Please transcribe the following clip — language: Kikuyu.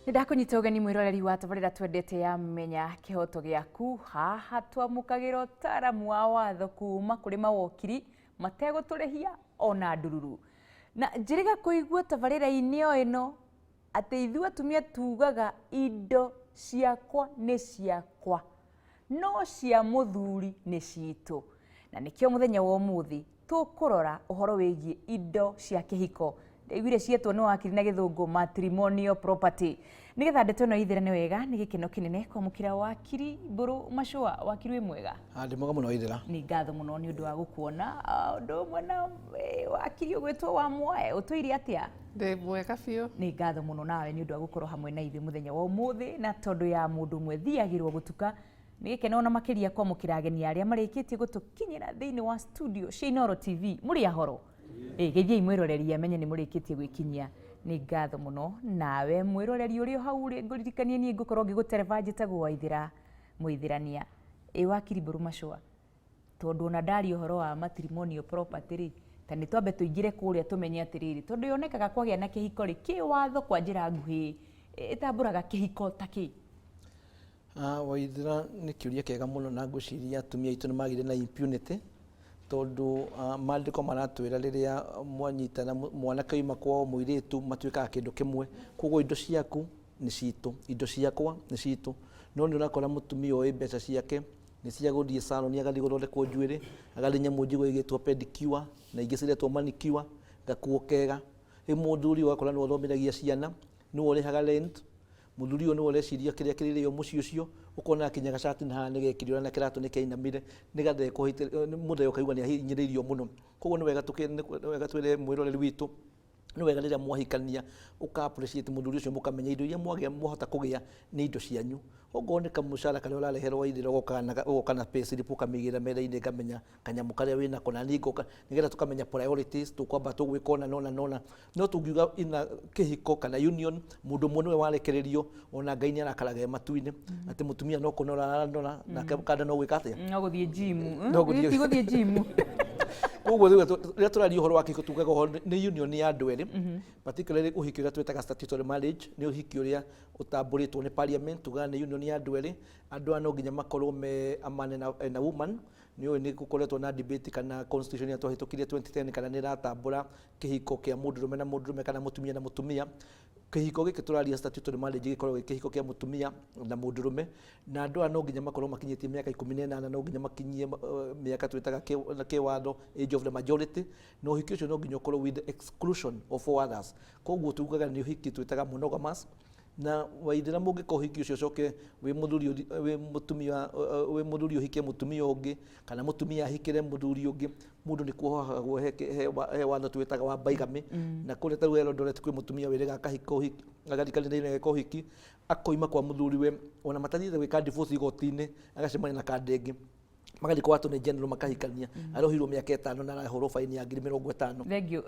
Nĩ ndakũnyita ũgeni mwĩroreri wa tabarĩra twendete ya Menya Kĩhoto Gĩaku. Haha twamũkagĩra ũtaaramu wa watho kuma kũrĩ mawokiri mategũtũrĩhia ona ndururu. Na njĩrĩga kũigua tabarĩra-inĩ o ĩno atĩ ithuĩ atumia tugaga indo ciakwa nĩ ciakwa no cia mũthuri nĩ citũ. Na nĩkĩo mũthenya wa ũmũthĩ tũkũrora ũhoro wĩgiĩ indo cia kĩhiko. Ndaiguire cietwo nĩ wakiri na gĩthũngũ matrimonial property. Nĩgetha ndeto ĩno ithirane wega, nĩ gĩkeno kĩnene kwamũkĩra wakiri Mbũrũ Macũa. Wakiri wĩ mwega? Ndĩ mwega mũno Ithira. Nĩ ngatho mũno nĩ ũndũ wa gũkuona. Ũndũ ũmwe na wakiri ũgwĩtwo wa Mwae, ũtũire atĩa? Ndĩ mwega biũ. Nĩ ngatho mũno nawe nĩ ũndũ wa gũkorwo hamwe na ithuĩ mũthenya wa ũmũthĩ, na tondũ ya mũndũ ũmwe thiagĩrwo gũtuka, nĩ gĩkeno ona makĩria kwamũkĩra ageni arĩa marĩkĩtie gũtũkinyĩra thĩinĩ wa studio cia Inooro TV. Mũrĩ ahoro? Ĩ, geithiai mwĩroreri amenye nĩ mũrĩkĩtie gwĩkinyia. Nĩ ngatho mũno nawe mwĩroreri ũrĩ o hau ũrĩ, ngũririkanie niĩ ngũkorwo ngĩgũtereba njĩtagwo Waithĩra Mũithĩrania. Ĩ wakiri Mbũrũ Macũa, tondũ ona ndaria ũhoro wa matrimonial property rĩ, ta nĩ twambe tũingĩre kũrĩa tũmenye atĩrĩrĩ, tondũ yonekaga kwagĩa na kĩhiko rĩ, kĩwatho kwa njĩra nguhĩ ĩtambũraga kĩhiko ta kĩ? Waithĩra, nĩ kĩũria kĩega mũno na ngwĩciria atumia aitũ nĩ magĩire na impunity tondũ maandĩko maratwĩra rĩrĩa mwanyitana mwanake oima kwao mũirĩtu matuĩkaga kĩndũ kĩmwe, koguo indo ciaku nĩ citũ, indo ciakwa nĩ citũ. No nĩ ũrakora mũtumia oĩ mbeca ciake nĩ cia gũthiĩ salon agathiĩ gũthondekwo njuĩrĩ, agathiĩ nyamũ njigũ ĩgĩtwo pedicure na ingĩ ciretwo manicure, gakuo kega. Rĩu mũthuri ũgakora nĩwe ũthomithagia ciana, nĩwe ũrĩhaga rent, mũthuri ũyũ nĩwe ũreciria kĩrĩa kĩrĩrĩo mũciĩ ũcio, ũkona kinya gacati na haha nĩgekire na kĩratũ nĩkĩainamire, nĩgathee mũthee ũkaigua nĩahinyĩrĩirio mũno. Koguo nĩ wega twĩre mwĩroreri witũ, nĩ wega rĩrĩa mwahikania ũka appreciate mũthuri ũcio, mũkamenya indo iria mwagĩa mwahota kũgĩa nĩ indo cianyu. Okorwo nĩ kamũcara karĩa ũrareherwo Waithĩra, ũgoka na payslip ũkamĩigĩrĩra metha-inĩ, ngamenya kanyamũ karĩa wĩnako na niĩ ngoka nĩgetha tũkamenya priorities, tũkwamba tũgwĩka ũna na ũna na ũna. No tũngiuga ina kĩhiko kana union mũndũ ũmwe nĩwe warekererio, ona Ngai nĩ arakaraga e matu-inĩ atĩ mũtumia no kũnora aranora nake kanda no gwĩka atĩa? No gũthiĩ gym. No gũthiĩ- Ti gũthiĩ gym. Koguo rĩu rĩrĩa tũraria ũhoro wa kĩhiko tugaga ũhoro nĩ union ya andũ erĩ, particularly ũhiki ũrĩa twĩtaga statutory marriage, nĩ ũhiki ũrĩa ũtambũrĩtwo nĩ parliament. Tugaga nĩ union ya andũ erĩ, andũ aya no nginya makorwo me a man and a woman. Nĩ ũĩ nĩ gũkoretwo na debate kana constitution ĩrĩa twahĩtũkirie 2010 kana nĩ ĩratambũra kĩhiko kĩa mũndũrũme na mũndũrũme kana mũtumia na mũtumia. Kĩhiko gĩkĩ tũraria statutory marriage gĩkoragwo gĩ kĩhiko kĩa mũtumia na mũndũrũme, na andũ aya no nginya makorwo makinyĩtie mĩaka 18, no nginya makinyie mĩaka twĩtaga na kĩwatho age of the majority, na ũhiki ũcio no nginya ũkorwo with the exclusion of all others. Koguo tugaga nĩ ũhiki twĩtaga monogamous. Na Waithĩra, mũngĩka ũhiki ũcio ũcoke wĩ mũthuri wĩ mũtumia wĩ mũthuri ũhikie mũtumia ũngĩ kana mũtumia ahikĩre mũthuri ũngĩ, mũndũ nĩ kuohagwo he watho twĩtaga wa bigamy. Na kũrĩa ta rĩu Eldoret kwĩ mũtumia wĩrĩga akahika ũhiki, agathiĩ kanitha-inĩ ageka ũhiki, akoima kwa mũthuri we ona matathiĩte gwĩka divorce igoti-inĩ, agacemania na kanda ĩngĩ, magathiĩ kwa attorney general makahikania. Arohirwo mĩaka 5 na arahũrwo baini ya 50,000. Thank you.